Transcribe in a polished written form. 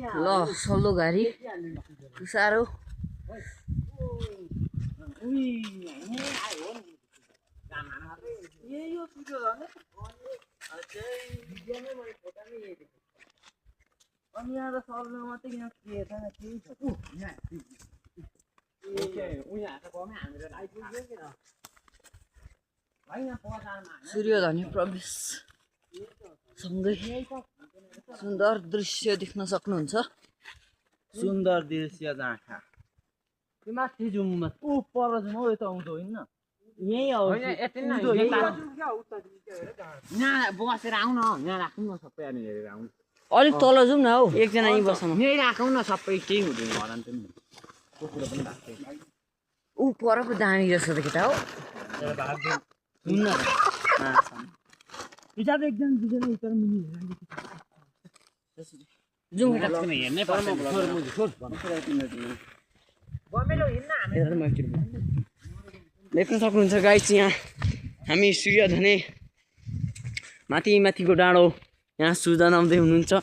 ल सल्लो घारी साह्रो सूर्योधनी प्रवेश सँगै सुन्दर दृश्य देख्न सक्नुहुन्छ सुन्दर दृश्य जाँखा माथि जाउँ ऊ पर जाउँ हौ यता आउँदो होइन यही हो यहाँ बसेर आउन यहाँ राखौँ न सबै अनि हेरेर आउँ अलिक तल जाउँ न हौ एकजना यहीँ बस्नु यहीँ राखौँ न सबै केही हुँदैन होला नि त कुकुर पनि राख्छ ऊ पर पो दामी रहेछ त केटा हो हिसाब एकदम दुईजना उता मुनि जाउँ केटा हेर्नै पर्छ देख्न सक्नुहुन्छ गाइस यहाँ हामी सूर्योधनी माथिको डाँडो यहाँ सुजन आउँदै हुनुहुन्छ